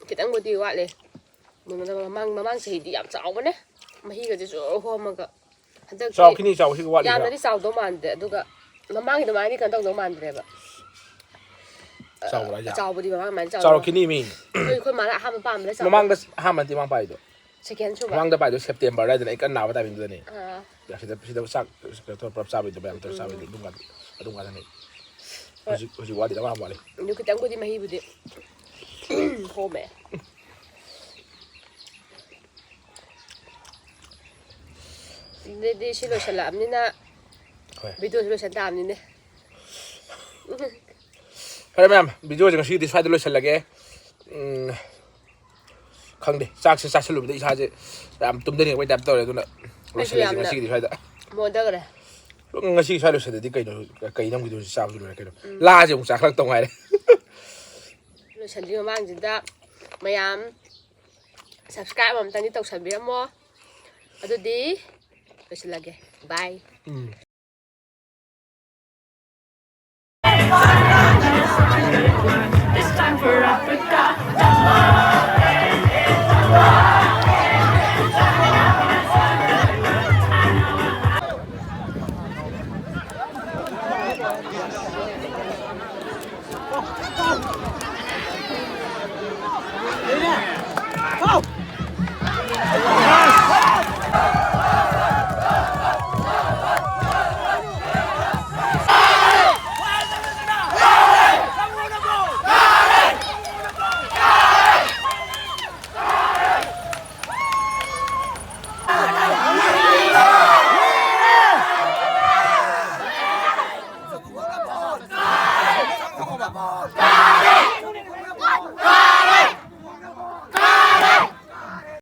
ꯈꯤꯇꯪꯕꯨꯗꯤ ꯋꯥꯠꯂꯦ꯫ ꯃꯃꯥꯡ, ꯃꯃꯥꯡ ꯆꯍꯤꯗꯤ ꯌꯥꯝ ꯆꯥꯎꯕꯅꯦ꯫ ꯃꯍꯤꯒꯁꯦ ꯖꯣꯔ ꯍꯣꯝꯃꯒ꯫ ꯍꯟꯗꯛꯇꯤ ꯆꯥꯎꯈꯤꯅꯤ, ꯆꯥꯎꯈꯤꯅꯤ, ꯋꯥꯠꯂꯤ ꯈꯔ꯫ ꯌꯥꯝꯅꯗꯤ ꯆꯥꯎꯗꯧ ꯃꯥꯟꯗꯦ꯫ ꯑꯗꯨꯒ ꯃꯃꯥꯡꯒꯤ ꯑꯗꯨꯃꯥꯏꯅꯗꯤ ꯀꯩꯅꯣ ꯇꯧꯗꯧ ꯃꯥꯟꯗ꯭ꯔꯦꯕ꯫ ꯆꯥꯎꯕ꯭ꯔꯥ ꯍꯥꯏꯁꯦ? ꯆꯥꯎꯕꯗꯤ ꯃꯃꯥꯡ ꯑꯗꯨꯃꯥꯏꯅ ꯆꯥꯎꯗꯧ ꯆꯥꯎꯔꯛꯈꯤꯅꯤ ꯃꯤ꯫ ꯑꯩꯈꯣꯏ, ꯑꯩꯈꯣꯏ ꯃꯥꯅ ꯑꯍꯥꯟꯕ ꯄꯥꯝꯕꯗ ꯆꯥꯎꯗꯧ ꯃꯃꯥꯡꯗ ꯑꯍꯥꯟꯕ ꯅꯠꯇꯦ ꯃꯃꯥꯡ ꯄꯥꯏꯗꯣ꯫ ꯁꯦꯀꯦꯟ ꯁꯨꯕ꯫ ꯃꯃꯥꯡꯗ ꯄꯥꯏꯗꯣ ꯁꯦꯞꯇꯦꯝꯕꯔ ꯑꯗꯨꯋꯥꯏꯗꯅꯦ, ꯑꯩ ꯀꯟꯅ ꯅꯥꯕ ꯇꯥꯏꯃꯤꯡꯗꯨꯗꯅꯦ꯫ ꯑꯥ꯫ ꯁꯤꯗ, ꯁꯤꯗ ꯆꯥꯛ ꯀꯩꯅꯣ ꯇꯧꯔ ꯄꯨꯂꯞ ꯆꯥꯕꯩꯗꯣ, ꯃꯌꯥꯝ ꯇꯧꯔ ꯎꯝ꯫ ꯆꯥꯕꯩꯗꯣ, ꯑꯗꯨꯝ ꯀꯥꯟꯗ, ꯑꯗꯨꯝ ꯀꯥꯟꯗꯅꯦ꯫ ꯍꯣꯏ꯫ ꯍꯧꯖꯤꯛ, ꯍꯧꯖꯤꯛ ꯋꯥꯠꯂꯤꯗ ꯃꯌꯥꯝ ꯋꯥꯠꯂꯤ꯫ ꯑꯗꯨ ꯈꯤꯇꯪꯕꯨꯗꯤ ꯃꯍꯤꯕꯨꯗꯤ ꯍꯣꯝꯃꯦ꯫ ꯑꯗꯨꯗꯤ ꯁꯤ ꯂꯣꯏꯁꯤꯜꯂꯛꯑꯕꯅꯤꯅ ꯍꯣꯏ꯫ ꯚꯤꯗꯤꯑꯣꯁꯨ ꯂꯣꯏꯁꯤꯟ ꯇꯥꯕꯅꯤꯅꯦ꯫ ꯐꯔꯦ ꯃꯌꯥꯝ, ꯚꯤꯗꯤꯑꯣꯁꯦ ꯉꯁꯤꯒꯤꯗꯤ ꯁ꯭ꯋꯥꯏꯗ ꯂꯣꯏꯁꯤꯜꯂꯒꯦ꯫ ꯎꯝ, ꯈꯪꯗꯦ, ꯆꯥꯛꯁꯦ ꯆꯥꯁꯤꯜꯂꯨꯕꯗ ꯏꯁꯥꯁꯦ ꯌꯥꯝ ꯇꯨꯝꯊꯅꯤꯡꯕꯩ ꯇꯥꯏꯞ ꯇꯧꯔꯦ, ꯑꯗꯨꯅ ꯑꯩꯁꯨ ꯂꯣꯏꯁꯤꯜꯂꯁꯤ ꯌꯥꯝꯅ ꯉꯁꯤꯒꯤꯗꯤ ꯁ꯭ꯋꯥꯏꯗ꯫ ꯃꯣꯟꯊꯈ꯭ꯔꯦ꯫ ꯉꯁꯤ ꯁ꯭ꯋꯥꯏ ꯂꯣꯏꯁꯤꯜꯂꯗꯤ ꯀꯩꯅꯣ, ꯀꯩ ꯅꯝꯈꯤꯗꯣꯏꯅꯣ? ꯆꯥꯕꯁꯨ ꯂꯣꯏꯔꯦ ꯀꯩꯅꯣ꯫ ꯎꯝ꯫ ꯂꯥꯁꯦ ꯑꯃꯨꯛ ꯆꯥꯈꯠꯂꯛꯇꯧ ꯉꯥꯏꯔꯦ꯫ ꯂꯣꯏꯁꯤꯟꯗ꯭ꯔꯤ ꯃꯃꯥꯡꯁꯤꯗ ꯃꯌꯥꯝ subscribe ꯑꯃꯇꯪꯗꯤ ꯇꯧꯁꯟꯕꯤꯔꯝꯃꯣ꯫ ꯑꯗꯨꯗꯤ ꯂꯣꯏꯁꯤꯜꯂꯒꯦ꯫ Bye꯫ Um. This time for Africa.